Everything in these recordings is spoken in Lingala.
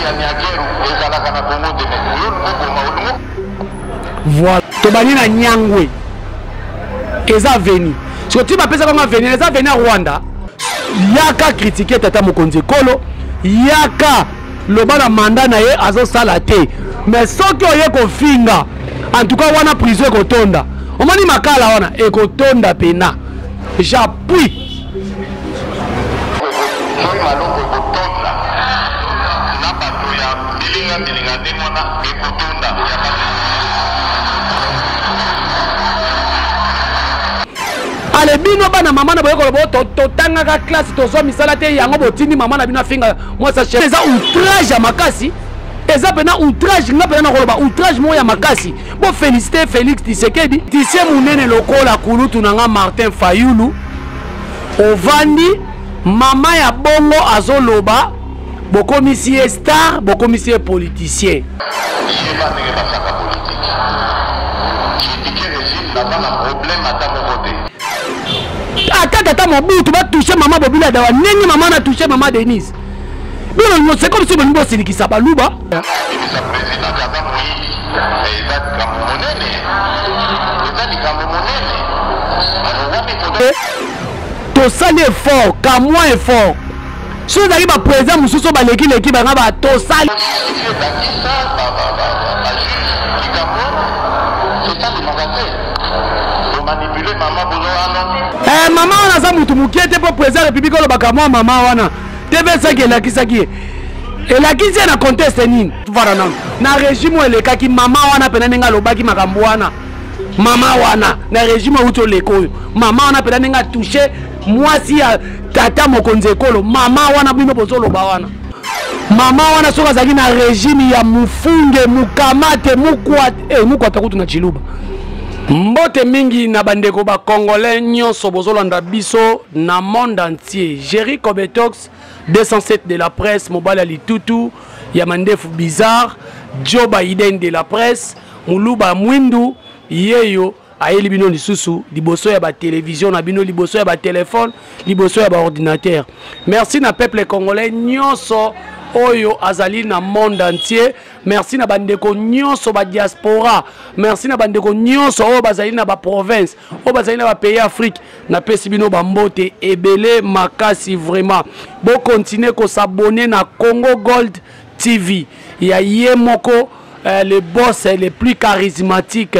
ya Nyakeru ezalaka na Congo te mais yo olingi oboma olingi Voilà, tobandi na Nyangwe. Eza veni. Siko ti bapesa bango veni, eza veni ya Rwanda. Yaka critiquer tata mokonzi ekolo, yaka loba na mandat na ye azosala te. Mais soki oye kofinga, en tout cas wana prison ekotonda. Omoni makala wana ekotonda pena. J'appuie. Soki maloko ekotonda na bato ya bilinga bilinga ndenge wana ekotonda ya bato. Ale bino bana mama na boyekola bo totangaka classe tozwa misala te yango botindi mama na bino afinga mwasi chef. Eza outrage ya makasi, eza pena outrage, nga pena nakoloba outrage moko ya makasi. Bo féliciter Félix Tshisekedi tisie munene lokola kulutu na nga Martin Fayulu ovandi mama ya bongo azoloba bokomisi ye star, bokomisi ye politicien. Yeba ndenge basaka politique. Critiquer régime naza na problème ata moko te. Ata tata Mobutu ba toucher mama Bobila Dawa ndenge mama na toucher mama Denise. Bino c'est comme si bolingi bosilikisa baluba. Bimisa président aza moyibi. Eza likambo monene. Eza likambo monene. Alors wami koda tosali effort kamwa effort soki ezalaki baprésident mosusu oyo balekileki banga ba tosali Eh, mama wana aza motu mokie te mpo président ya république olobaka mwa mama wana tv5 elakisaki ye elakisi ye na conteste nini vana nano na régime oyo elekaki mama wana mpena ndenge alobaki makambo wana mama wana na régime euti oleka oyo mama wana mpena ndenge atouche mwasi ya tata mokonzi ekolo mama wana bino bozoloba wana mama wana soki azalaki na régime ya mufunge mukamate mukwata eh, mukwata kutu na chiluba. Mbote mingi na bandeko ba congolais nyonso bozolanda biso na monde entier. Jerry Kobetox 207 de la presse, mobali ya litutu ya mandefu bizarre, Joe Biden de la presse, muluba mwindu yeyo ayeli bino lisusu liboso ya ba télévision na bino, liboso ya ba téléphone, liboso ya ba ordinateur. Merci na peuple congolais nyonso oyo azali na monde entier. Merci na bandeko nyonso ba diaspora. Merci na bandeko nyonso oyo bazali na ba province, oyo bazali na ba pays Afrique. Napesi bino ba mbote ebele makasi vraiment. Bo continuer ko s'abonner na Congo Gold TV. Ya ye moko le boss le plus charismatique,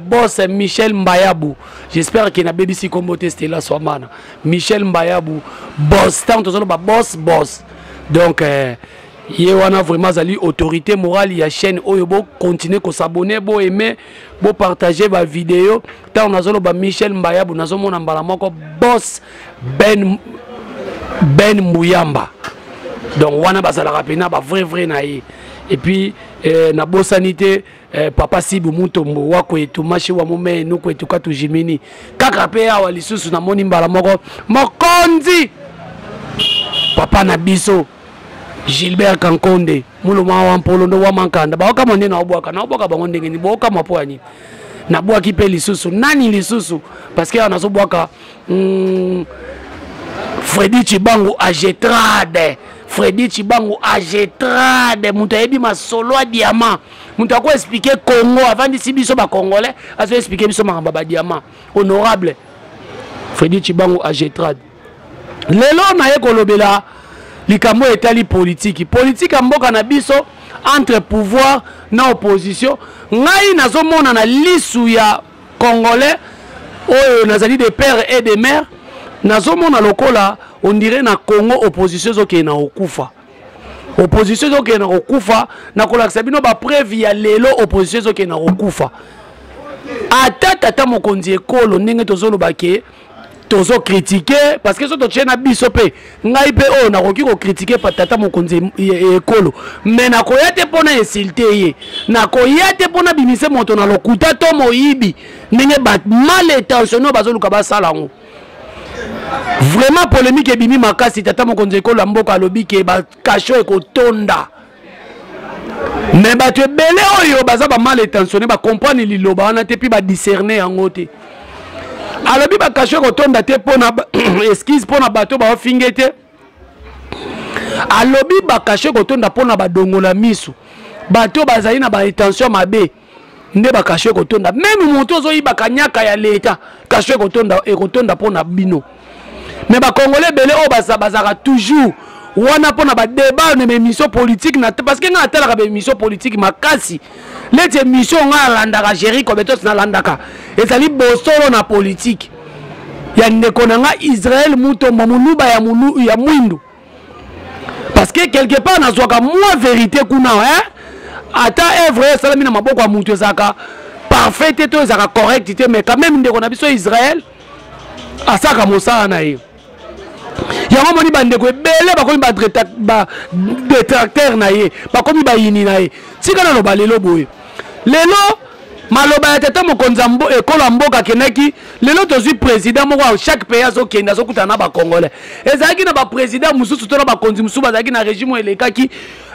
boss Michel Mbayabu. J'espère que na BBC Combo te Stella Swamana. Michel Mbayabu boss, tant tozolo ba boss boss. Donc ye wana vraiment azali autorité morale ya chaîne oyo. Bo continuer ko s'abonner, bo aimer, bo partager ba vidéo. Tant nazolo ba Michel Mbayabu nazomona mbala moko boss Ben Mbuyamba. Donc wana bazalaka pena ba vrai vrai na ye. Et puis na bosanité papa Sibu Mutombo wa kwetu mashi wa mume nu kwetu katu jimini kaka pe awa lisusu na moni mbala moko mokonzi papa na biso Gilbert Kankonde muluma wa mpolondo wa mankanda baoka mwande na obwaka na obwaka bango ndenge ni boka mwapo ya nini na bwaki pe lisusu nani lisusu parce que nazo bwaka, Freddy Chibangu agetrade, Freddy Chibangu agetrade, moto ayebi masolo ya diamant, moto ako expliquer Congo avandisi biso ba congolais azo expliquer biso makambo ba diamant. Honorable Freddy Chibangu agetrade. Lelo naye kolobela likambo etali politique, politique ya mboka na biso entre pouvoir na opposition. Ngai nazomona na lisu ya congolais oyo nazali de père et de mère, nazomona lokola on dirait na Congo opposition ezokende na kokufa. Opposition ezokende na kokufa, na kolakisa bino ba preuve ya lelo opposition ezokende na kokufa. Ata tata mokonzi ekolo ndenge tozoloba ke tozo critiquer parce que soto na biso pe ngai pe oyo nakoki ko critiquer pa tata mokonzi ekolo, mais nakoya te pona insulter ye, nakoya te pona bimise moto na lokuta to moyibi ndenge ba mal intentionné bazoluka basala yango. Vraiment polémique ebimi makasi. Tata mokonzi ekolo ya mboka alobi ke ba cachot ekotonda, mais bato ebele oyo baza ba mal intentionné ba comprendre liloba wana te puis ba discerner yango te. Alobi ba cachot ekotonda te pona excuse pona bato ba ofinge te. Alobi bakasho ekotonda mpo na badongola miso, bato bazali na baintention mabe nde bakasho ekotonda. Meme moto ozoyiba kanyaka ya leta, kasho ekotonda, ekotonda mpo na bino. Me bakongole ebele oyo bazalaka toujours wana mpo na badébat na baémission politique na, parce que ngai natalaka baémission politique makasi. Leti émission ngai alandaka Géri Kobetos, nalandaka ezali bosolo na politique ya ndeko na ngai Israël Mutombo, moluba ya, mulu, ya mwindu, parce que quelque part nazwaka mwa vérité kuna, hein? Ata œuvre esalami na maboko ya mutu ezalaka parfait te to ezalaka correct te, mais quand même ndeko na biso Israël asalaka mosala na ye. Yango moni bandeko ebele bakomi badétracteur na ye, bakomi bayini na ye. Tika naloba lelo boye, lelo maloba ya tata mokonzi ekolo ya mboka akendaki. Lelo tozwi président moko, chaque pays azokende azokutana na bacongolais. Ezalaki na baprésident mosusu to na bakonzi mosusu bazalaki na régime oyo elekaki,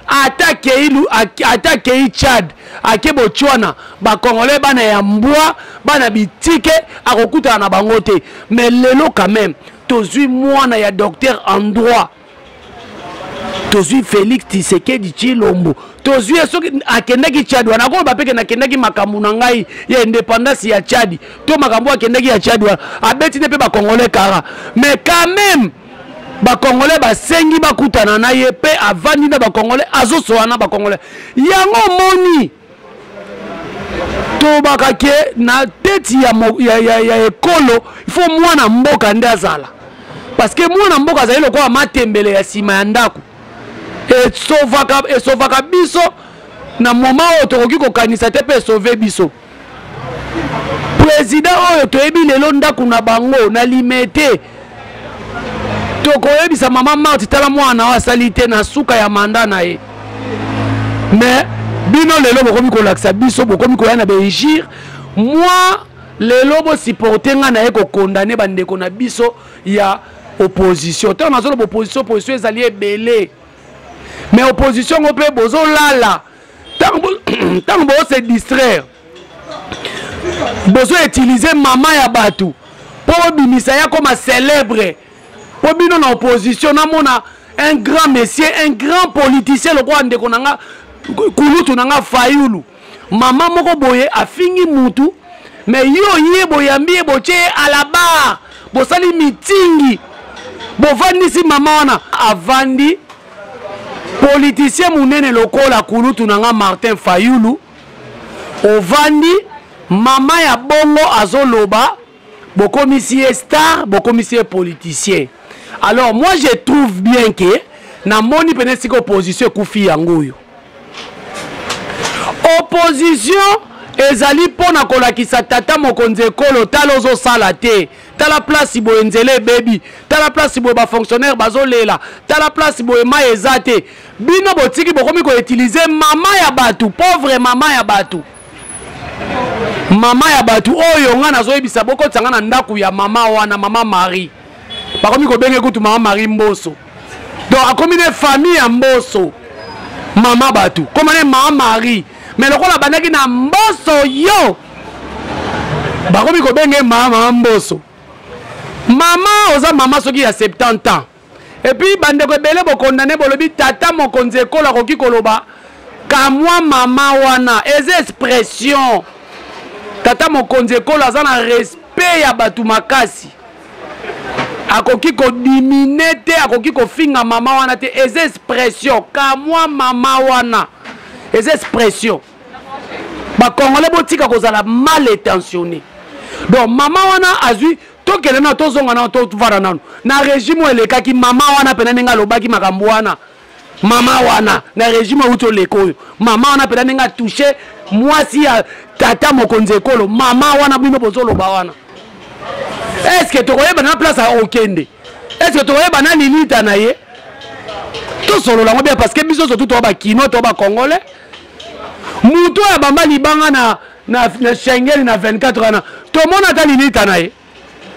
ata akei Tchad, ake Botswana, bacongolais bana ya mbwa, bana bitike, akokutana na bango te. Mais lelo quand même tozwi mwana ya docteur en droit, tozwi Félix Tshisekedi Tshilombo, tozwi ye. Soki akendaki Tchad wana, akoloba mpe ke nakendaki makambo na ngai ya indépendance ya Tchad to makambo akendaki ya Tchad wana, abeti nde mpe bacongolais kara. Mais quand même bacongolais basengi bakutana na ye, mpe avandi na bacongolais, azosola na bacongolais. Yango omoni tobaka ke na teti ya ekolo, il faut mwana mboka nde azala, parce que mwana mboka azali lokola matembele ya nsima ya ndako, esovaka biso na moment oyo tokoki kokanisa te, mpe esauve biso. Président oyo toyebi lelo ndako na bango na Limete, tokoyebisa mama Marthe, tala mwana oyo asali te na suka ya manda na ye. Mais bino lelo bokomi kolakisa biso, bokomi koya na bainjure. Moi lelo bosupporte ngai na ye kokondane bandeko na biso ya opposition. Ntango nazoloba opposition, opposition ezali ebele, mais opposition yango mpe bozolala ntango bozose distraire, bozoutilize mama ya bato mpo bobimisa ye akoma célèbre. Mpo bino na opposition, namona un grand monsieur, un grand politicien lokola ndeko na nga, kulutu na nga Fayulu, mama moko boye afingi mutu, mais yo ye boyambi ye, botie ye à la barre, bosali mitingi, bovandisi mama wana, avandi. Politicien munene lokola kulutu na nga Martin Fayulu, ovandi, mama ya bongo azoloba, bokomisi ye star, bokomisi ye politicien. Alors moi je trouve bien que namoni pene esika opposition ekufi. Yango oyo opposition ezali mpo na kolakisa tata mokonzi ekolo: tala ozosala te, tala place boye nzela ebebi, tala place boye bafonctionnaire bazolela, tala place boye mai eza te. Bino botiki, bokomi koutilize mama ya bato, pauvre mama ya bato, mama ya bato oyo nga nazoyebisa. Bokotisa nga na ndako ya mama wana, mama Marie, bakomi kobenge kutu mama Marie Mboso. Donc akomi ne famille ya Mboso, mama bato koma ne mama Marie, mais lokola abandaki na Mboso, yo bakomi kobenge mama Mboso. Mama oza mama soki ya 70 ans. Et puis bandeko ebele bokondane, bolobi tata mokonzi ekolo akoki koloba kamwa mama wana, eza expression. Tata mokonzi ekolo aza na respect ya bato makasi, akoki kodimine te, akoki kofinga mama wana te. Eza expression, kamwa mama wana eza expression. Bakongole botika kozala mal intentionné. Donc mama wana azwi, tokende nano, tozonga nano, tovanda nano na régime oyo elekaki. Mama wana mpena ndenge alobaki makambo wana, mama wana na régime outi oleka oyo, mama wana mpena ndenge atouche mwasi ya tata mokonzi ekolo, mama wana bino bozoloba wana, est-ce tokoyeba na place akokende? Est-ce tokoyeba na lilita na ye? Tosolola yango bien, parce que biso surtout toa bakino, toa bacongolais. Motu oyo abamba libanga na Schengen na 24 wana, tomona ata lilita na ye,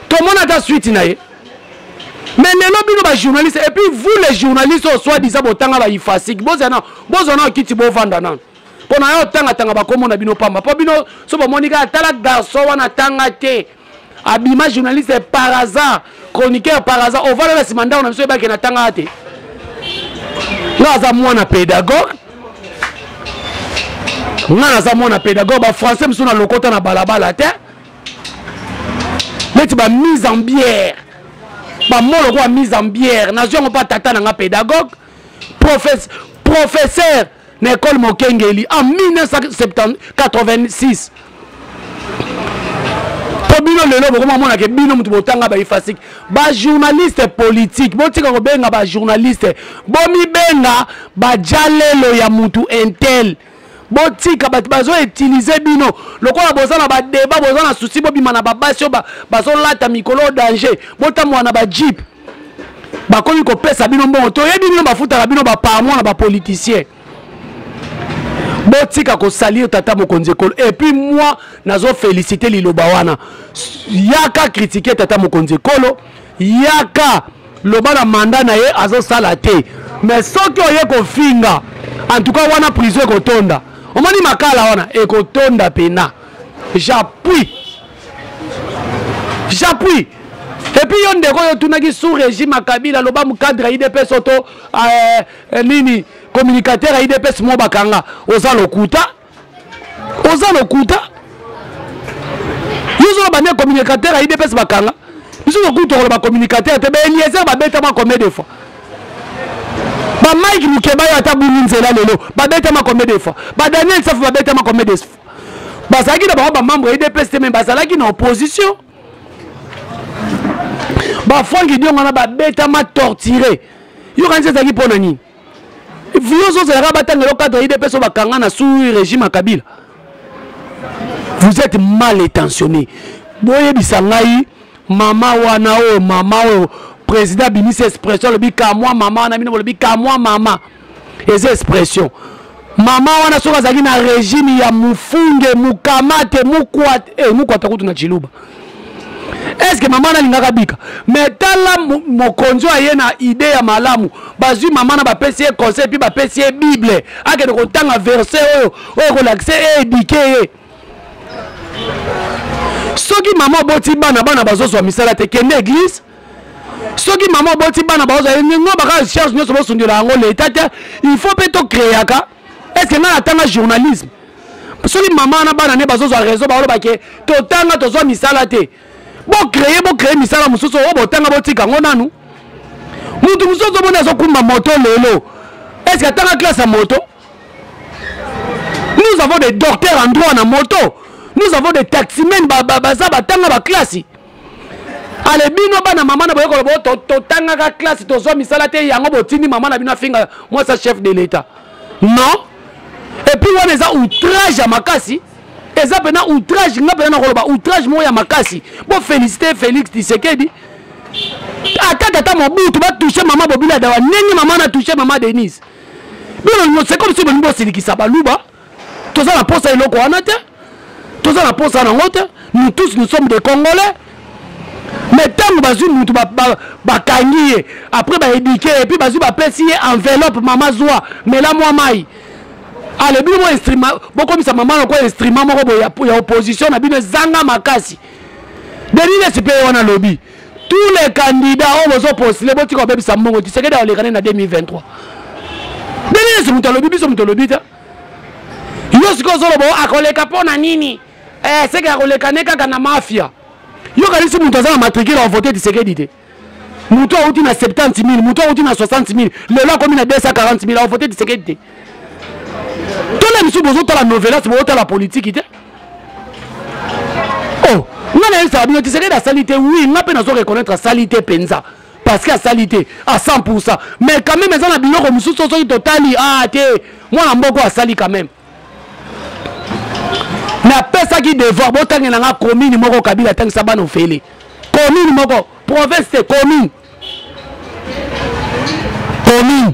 tomona ata suite na ye. Mais lelo bino bajournaliste, et puis vous les journalistes oyo soit disant botanga baifasike, bozala nano, bozwa nano kiti, bovanda nano mpo na yo otangatanga bakombo na bino pamba. Mpo bino so bomoni kaka, tala garçon wana atanga te, abima journaliste par hasard, chroniqueur par hasard, ovanda na nsima ndako na biso, oyebake natangaka te. Nga aza mwana pédagogue, nga naza mwana pédagogue. Bafrançais mosusu na lokota na balabala te, neti bamise en bière, bamo lokola mise en bière, nazwi yango mpa tata na nga pédagogue, professeur na école Mokengeli en 1986. Mpo bino lelo bokoma monake bino moto botanga baifasike, bajournaliste politique, botika kobenga bajournaliste, bomibenga bajalelo ya mutu intel. Botika bato bazoutilize bino lokola boza na badeba, boza na susi, bobima na babasi oyo bazolata mikolo danger, botambola na bajeep, bakomi kopesa bino mbongo. Toyebi bino, bafutaka bino baparmois na bapoliticien. Botika kosalir tata mokonzi ekolo. Et puis moi nazofélicité liloba wana, yaka kritike tata mokonzi ekolo, yaka loba na manda na ye azosala te. Mais soki oye kofinga, en tout cas wana prison ekotonda, omoni makala wana ekotonda pena. J'appuie, j'appuie. Et puis yo ndeko oyo otunaki sous régime ya Kabila, loba cadre ya UDPS oto nini, communicateur ya UDPS mo bakanga, oza lokuta, oza lokuta. Yo ozoloba nde communicateur ya UDPS bakanga, biso tokuti tokoloba communicateur te. Baeliezer babetama combien de fois? Bamike Mukeba oyo ata bungi nzela lelo, babetama combien de fois? Badaniel Safu babetama combien de fois? Bazalaki na bango bamembre ya UDPS te, me bazalaki na opposition. Bafranki Diongo wana babetama, torturé, yokanisi ezalaki mpo na nini? Yo ozozelaka batangelo cadre ya UDPS oyo bakanga na sous régime ya Kabila? Vous êtes mal intentionné. Boyebisa ngai, mama wana oyo, mama oyo président abimisi expression, alobi kamwa mama wana, bino bolobi kamwa mama eza expression. Mama wana soki azalaki na régime ya mufunge mukamate mukwate, mukwata kutu na chiluba, est ce que mama wana alingaka bika? Mais tala, mokonzi oyo aye na idée ya malamu, bazwi mama na bapesi ye conseil, puis bapesi ye Bible, akende kotanga verset oyo oyo ekolakisa ye, éduquer ye. Soki mama oboti bana, bana bazozwa misala te, kende église. Soki mama oboti bana, bazozwa ngo baka charge nyonso, bosundela yango leta te, il faut mpe tocréaka. Est ce que ngai natanga journalisme? Soki mama wana bana ne bazozwa réseau, baoloba ke totanga, tozwa misala te, bocréer, bocréer misala mosusu oyo botanga, botika yango nanu. Mutu mosusu ozomona azokumba moto lelo, est ce que atanga classe ya moto? Nous avons des docteurs en droit na moto, nous avons des taximen baza batanga baklasi. Ale bino bana mama na boyekola bo totangaka classe, tozwa misala te, yango botindi mama na bino afinga mwasa chef de l'État. Non, et puis wana eza outrage ya makasi, eza mpena outrage, nga mpena nakoloba outrage moko ya makasi. Bofélicité Félix Tshisekedi. Ata tata Mobutu batouche mama Bobila Dawa ndenge mama na touche mama Denise, bino c'est comme si bolingi bosilikisa Baluba. Toza na posa eloko wana te, toza na posa nango te. Nous tous, nous sommes des Congolais. Mais ntango bazwi mutu, bakangi ye, après baéduquer, et puis bazwi, bapesi ye enveloppe, mama zwa, mela mwa mai. Ale bino mo instrument, bokomisa mama lokola instrument moko boye ya opposition na bino ezanga makasi. Denis Lessie mpe ye wana alobi tous les candidats oyo bozopostule, botika kobebisa mbongo, Tshisekedi akoleka na 2023. Denis Lessie moto alobi, biso moto olobi te. Yo sikoyo ozoloba akoleka mpo na nini? Seke akoleka ne kaka na mafia. Yo kanisi moto aza na matricule avote Tshisekedi te? Moto auti na 70 000, moto auti na 60 000, lelo akomi na 240 000, avote Tshisekedi te? Tona misu, bozotala novelas, bozotala politiki te. Oh, nga nayebisaka bino, Tshisekedi asali te, oui, nga mpe nazo reconnaître asali te mpenza, parce que asali te à 100, mais quand même eza na biloko mosusu soki totali, ah te, mwana mboka asali quand même. Napesaki devoir, botangela nga commune moko Kabila atangisa bana ofele, commune moko, province te, commune, commune.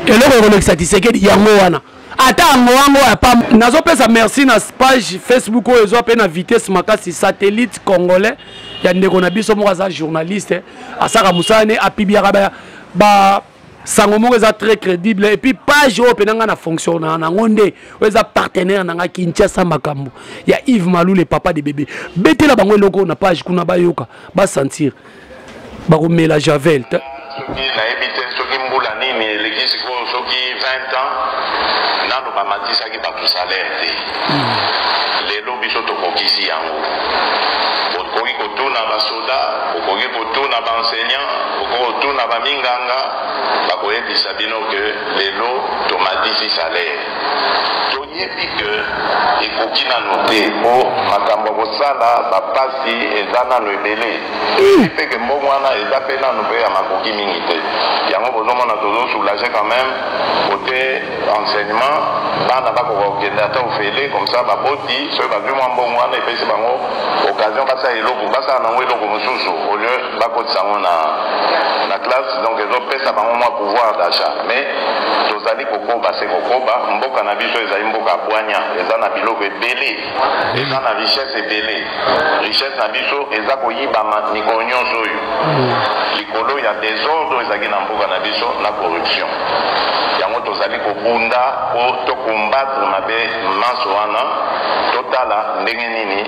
Eloko ekolekisa Tshisekedi yango wana, ata yango wango ya pam. Nazopesa merci na page Facebook oyo ezwa mpe na vitesse makasi, Satellite Congolais ya ndeko na biso moko aza journaliste, asaka mosala ne, apibiaka ba sango moko eza très crédible. Et puis page oyo mpena ngai na fonction na nango nde oyo eza partenaire na ngai, Kinshasa Makambo ya Yves Malou, le papa de bébé. Betela bango eloko na page kuna, bayoka, basentir, bakomela javel. Soki nayebi te soki mbula nini eleki sikoyo. soki 20 ans nano bamatisaki bato salaire te. Lelo biso tokokisi yango. Bokoki kotuna basoda, bokoki kotuna ba enseignants, bokoki kotuna ba minganga, bakoyebisa bino que lelo tomatisi salaire. Toyebi que ekoki nano te po makambo ya kosala, ba pasi eza nano ebele. Toyebi pe que mbongo wana eza pe nanu pe ya makoki mingi te. Yango bozomona tozo soulager quand meme cote enseignement, bana bakoka kokende ata ofele, comme ça baboti soki bazwi mwa mbongo wana epesi bango occasion basala eloko, basala nango eloko mosusu au lieu bakotisa yango na na classe. Donc ezopesa bango mwa pouvoir d'achat. Mais tozali kokoba se kokoba. Mboka na biso ezali mboka ya bwanya, eza na biloko ebele, eza na richesse ebele. Richesse na biso eza koyibama mikolo nyonso oyo likolo ya desordre oyo ezalaki na mboka na biso na corruption. Yango tozali kobunda po to combattre mabe manso wana, totala ndenge nini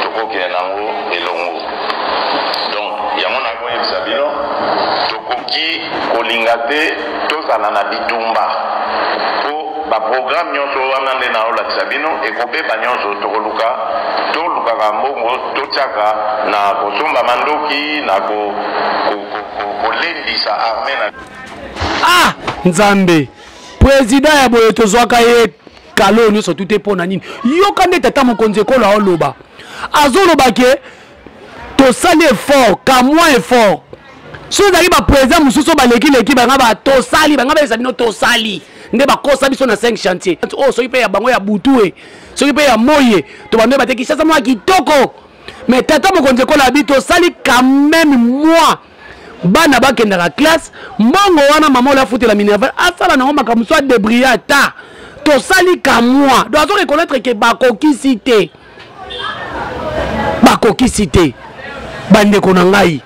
tokokende nango elongo. Donc yango naye koyebisa bino, tokoki kolinga te tozala na bitumba po Ba programme nionso wana nde naolakisa bino ekobeba nionso tokoluka tolukaka mbongo totiaka na kosomba mandoki na ko kolendisa armee na Ah nzambe president ya boye tozwaka ye kalo nyonso tute mpo na nini yoka nde tata mokonzi ekolo aoloba azoloba ke tosali effort kamwa effort soki ezalaki bapresident mosusu oyo balekileki banga batosali banga bayesa bino tosali nde bakosa biso na 5 chantier oyo oh, soki mpe ya bango ya butu e soki mpe ya moi e tobando yeba te kinshasa mwa kitoko mais tata mokonzi ekola abi tosali quand même moi bana bakendaka classe mbongo wana mama oyo afutela minerval asala nango makambo mosusu adebrie ata tosali kamwa donc azo reconnaître ke bakokisi te bakokisi te bandeko na ngai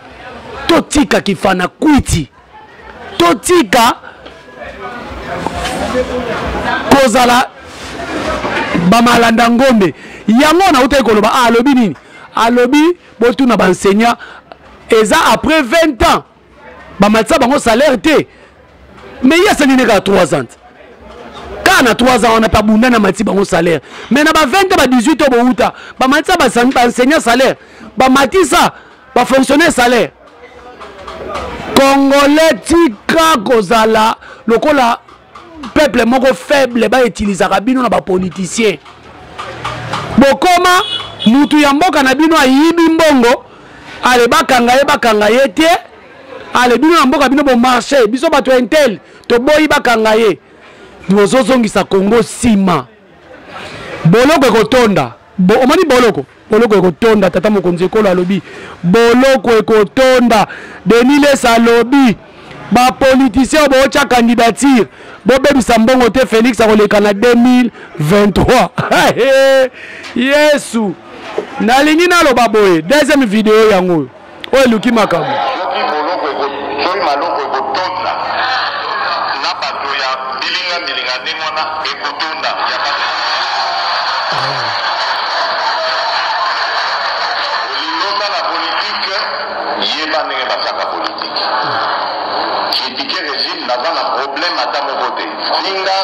totika kifana kwiti totika kozala bamalanda ngombe yango nautaki koloba ah, alobi nini alobi botuna baenseignant eza après 20 ans bamatisa bango salaire te mais ye asali ne kaka 3 ans kaka na 3 ans wana mpe abunda na matisi bango salaire mais na ba 20 ba 18 oyo bowuta bamatisa baenseignant salaire bamatisa bafonctionnaire salaire congolais tika kozala lokola peuple moko faible bautilisaka bino na bapoliticien bokoma mutu ya mboka na bino ayibi mbongo ale bakanga ye bakanga ye te ale bino na mboka bino bomarche biso bato ya intel toboyi bakanga ye bozozongisa kongo nsima boloko ekotonda Bo, omoni boloko boloko ekotonda tata mokonzi ekolo alobi boloko ekotonda denis lesa alobi bapoliticien oyo bootya candidature bobebisa mbongo te félix akoleka na 2023 yesu nalingi naloba boye deuxième video yango oyo oyo eluki makambo soki boloko soki maloko ekotonda na bato ya mbilinga mbilinga ndenge wana ekotonda ya bato olingi osala politike yeba ndenge basaka politike kritike regime naza na problème ata moko te finga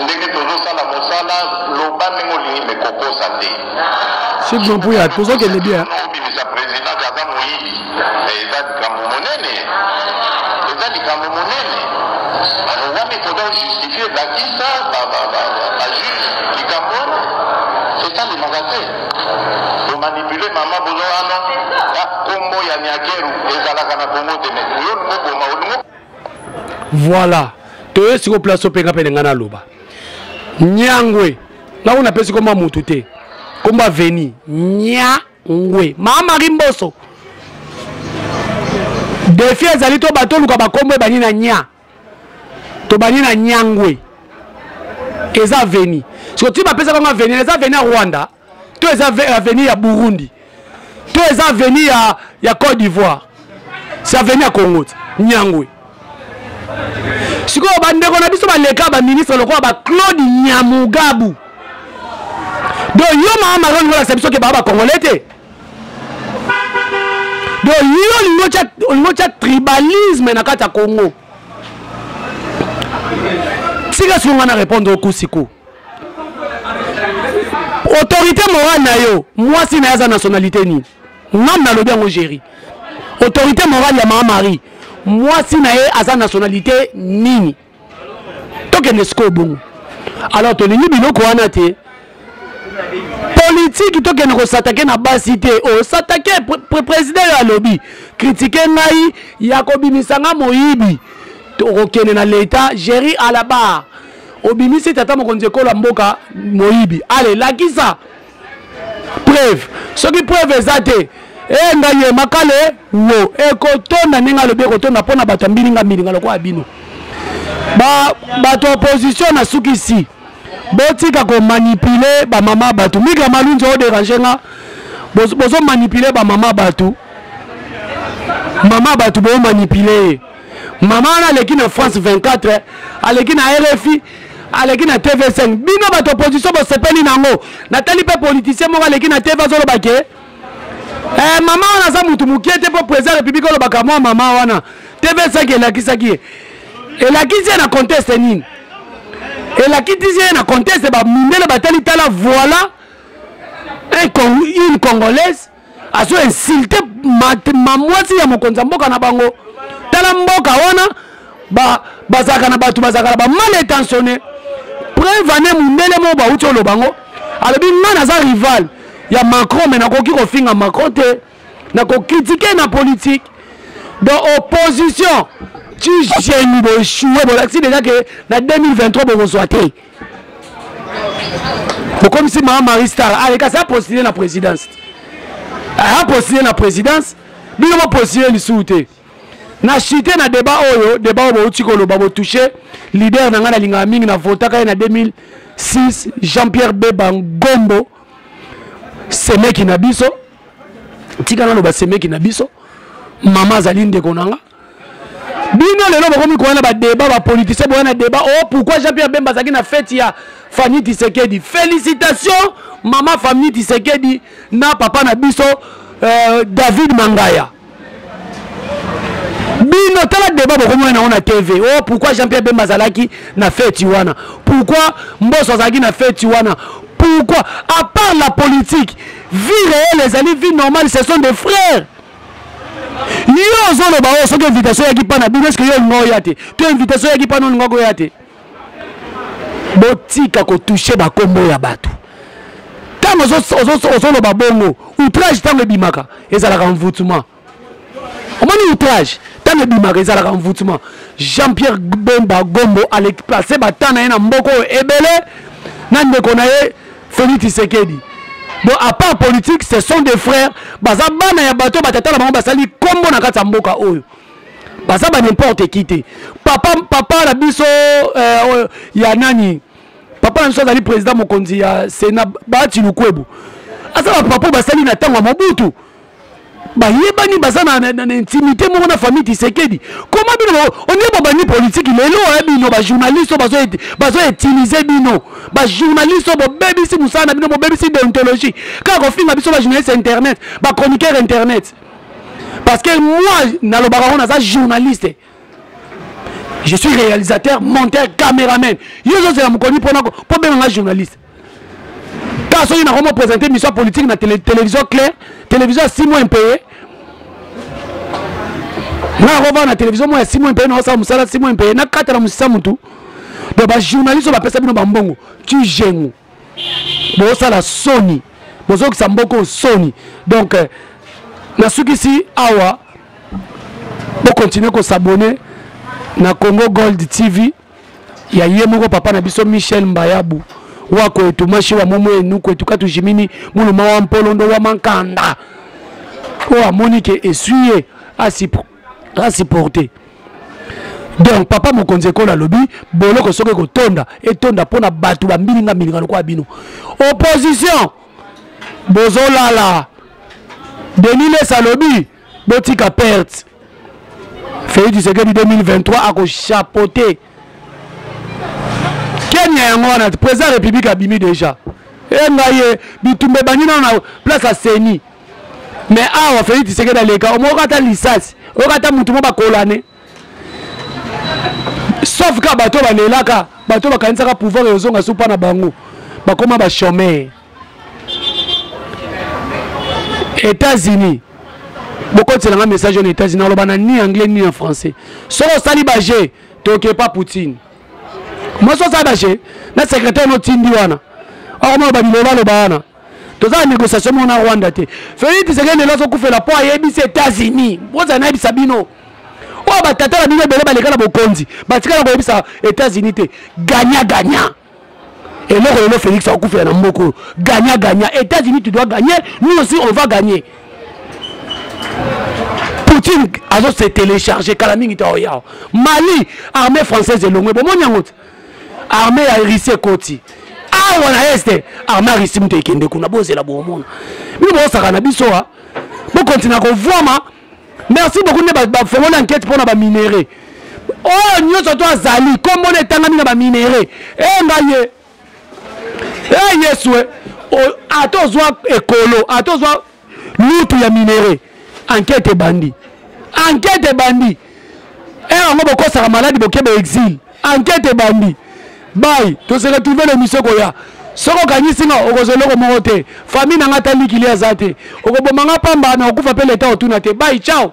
ndenge tozosala mosala loba ndenge olingi me kokosa te Chic Jean Puya, tozokende bien. Obimisa president ke aza moyibi. Mais eza likambo monene. Eza likambo monene. Alors wana il faudra justifier bakisa ba ba ba ba juge likambo wana. Esalemaka te. Bomanipuler mama bozo wana kombo ya Nyakeru ezalaka na Congo te mais yo olingo boma olingo Voilà. Toye siko place openga pene nga naloba. Nyangwe. Nga kuna pesi komba mutu te. Komba veni. Nyangwe. Mama Marie Mboso. Defi ezali to bato luka bakombo ebani na nya. Tobani na nyangwe. Eza veni. Siko ti bapesa bango veni, eza veni ya Rwanda. To eza avenue ya Burundi. To eza avenue ya ya Côte d'Ivoire. C'est avenue ya Congo. Nyangwe. Sikoyo bandeko na biso baleka ba ministre lokola ba Claude Nyamugabu. Donc yo mama Marie olingi olakisa biso ke baa ba congolais te. Donc yo olingi otya tribalisme na kati ya Congo. Tika soki nga na répondre okusiku. Autorité morale na yo, mwasi na ye aza nationalité nini? Ngam nalobi yango Jerry. Autorité morale ya Mama Marie, mwasi na ye aza nationalité nini? Tokende sikoyo bongo. Alors tolingi biloko wana te. Politiki tokende kosatake na basi te. Osatake président yo alobi kritike ngai ya kobimisa nga moyibi, tokokende na leta. Jerry à la barre, obimisi tata mokonzi ekolo ya mboka moyibi. Ale lakisa preuve. Soki preuve eza te, e ngai ye makale wo ekotonda ndenge alobi ekotonda mpo na bato ya mbilinga mbilinga lokola bino bato ba opposition. Nasukisi, botika komanipule bamama bato. Migra Malunzi oderange nga, bozomanipule bamama bato, mama bato bomanipule ye. Mama wana aleki na France 24, aleki na RFI, aleki na TV5. Bino bato opposition bosepeli nango. Natali mpe politicien moko aleki na TV, azoloba ke eh, mama wana aza mutu mokie te mpo président ya république olobaka mwa mama wana. TV5 elakisaki ye, elakisi ye na conteste nini? Elakisi ye na conteste bamindele batali, tala, voilà un, une Congolaise azo insulte mamwasi ya mokonzi ya mboka na bango. Tala mboka wana bazalaka na bato bazalaka na bamal intentionné. Preuve ane, mundele moko bauti oloba ngo, alobi nga naza rival ya Macron, me nakoki kofinga Macron te, nakokritike na politique. Donc opposition ti geni boéchoue, bolakisi déjà ke na 2023 bokozwa te. Bokomisi Mama Marie star, alekasi apostule na présidence, apostule na présidence. Bino bopostule lisusu te. Na chute na débat oyo, débat oyo bouti koloba, botouche leader na ngai nalingaka mingi, na votaka ye na 2006, Jean-Pierre Beba Ngombo, semeki na biso. Tika naloba semeki na biso, mama azali ndeko na nga. Bino lelo bokomi koya na badébat, bapoliticien boya na débat. Oh, pourquoi Jean-Pierre Bemba azalaki na fête ya Fanny Tshisekedi? Félicitation mama Fanny Tshisekedi na papa na biso David Mangaya. Bino tala débat bokomona nango na TV. Oh, pourquoi Jean-Pierre Bemba azalaki na fête wana? Pourquoi Mboso azalaki na fête wana? Pourquoi? À part la politique, vie réelle ezali vie normale, ce sont des frères. Yo ozoloba oyo, soki invitation eyaki mpa na bino, eske yo olinga oya te? To invitation eyaki mpa na olinga koya te? Botika kotouche bakombo ya bato. Ntango ozoloba bongo, outrage ntango ebimaka ezalaka envoûtement. Omoni, outrage ntango ebimaka ezalaka envoûtement. Jean-Pierre Bemba Gombo aleplace bata na ye na mboka oyo ebele na ndeko na ye Félix Tshisekedi. Donc à part politique, ce sont des frères. Baza bana ya bato, batata na bango basali kombo na kati ya mboka oyo. Baza ba n'importe qui te. Papa, papa na biso ya nani? Papa na biso azali président mokonzi ya Sénat, Bahati Lukwebo. Aza ba papa basali na tango ya Mobutu. Bayebani, baza na intimité moko na famille Tshisekedi. Koma bino onie bobandi politique lelo oya, bino bajournaliste oyo bazoutilize bino, bajournaliste oyo bobebisi mosala na bino, bobebisi déontologie kaka kofinga biso bajournaliste internet, bachroniqueur internet. Parce que moi nalobaka ngo, naza journaliste, je suis réalisateur, monteur, caméraman. Yo ozozela mokoni mpona mpo benga nga journaliste? Kaka soki nakomo présente mission politique na télévision claire, télévision ya 6 mois impayé. Nga nakovanda na télévision moko ya 6 mois impayé, naosala mosala 6 mois impayé, nakata na mosisa mutu. Donc bajournaliste oyo bapesa bino bambongo ti gengo, bozosala soni, bozokisa mboka oyo soni. Donc nasukisi awa. Bokontinue kosabone na Congo Gold TV ya ye moko papa na biso Michel Mbayabu wa kwetu mashi wa mumwenu kwetu katujimini muluma wa mpolondo wa mankanda oyo amoni ke esui ye asupporte. Donc papa mokonzi ekolo alobi boloko soki ekotonda, etonda mpona bato bambilinga mbilinga lokola bino opposition bozolala. Denis Les alobi botika perte. Félix Tshisekedi 2023 akochapeauter Kenya. Yango wana président ya république abimi déjà e ngai ye bitumba ebandi nano na place ya seni. Mais awa Félix Tshisekedi aleka, omoyoka ata lisasi, oyoka ata mutu mo bakolane. Sauf ka bato balelaka, bato bakanisaka pouvoir ezonga supa na bango, bakoma ba chômeur. États-Unis, bokotisela nga message oyo na États-Unis, aloba na ni anglais ni na français. Soki osali ba jeu, toke pa Poutine. Mwasi osali ba jeu na secrétaire no tindi wana, okomona ba biloba loba wana. Toza na négociation moko na Rwanda te. Félix Tshisekedi lelo azokufela mpo ayebisi États-Unis. Bozala nayebisa bino. Oyo batata na bino ebele baleka na bokonzi, batikala koyebisa États-Unis te. Gagnant gagnant. Eloko lelo Félix akufela na mboka oyo. Gagnant gagnant. États-Unis tu dois gagner, nous aussi on va gagner. Poutine azo se télécharger kala mingi ta oya. Mali armée française elongwe bomoni yango te. Armée ya Russie ekoti. Awa na est armée ya Russie moto ekende kuna bozela bomona. Bino bosaka na biso a. Bo continuer kovwama. Merci beaucoup nde bafongoli enquête mpona ba minerais. Oyo nyonso to azali kombo na etangami na ba minerais. Eh ngai ye. Eh Yesu eh. Ata ozwa ekolo, ata ozwa lutu ya minerais. Enquête ebandi. Enquête ebandi. Eh yango bokosaka maladi boke ba exil. Enquête ebandi. Bye, to se retrouver l'émission koya. Soko okanisi nga okozwa eloko moko te. Famille na nga ata likili aza te. Okoboma nga pamba na okufa pe leta otuna te. Bye, ciao.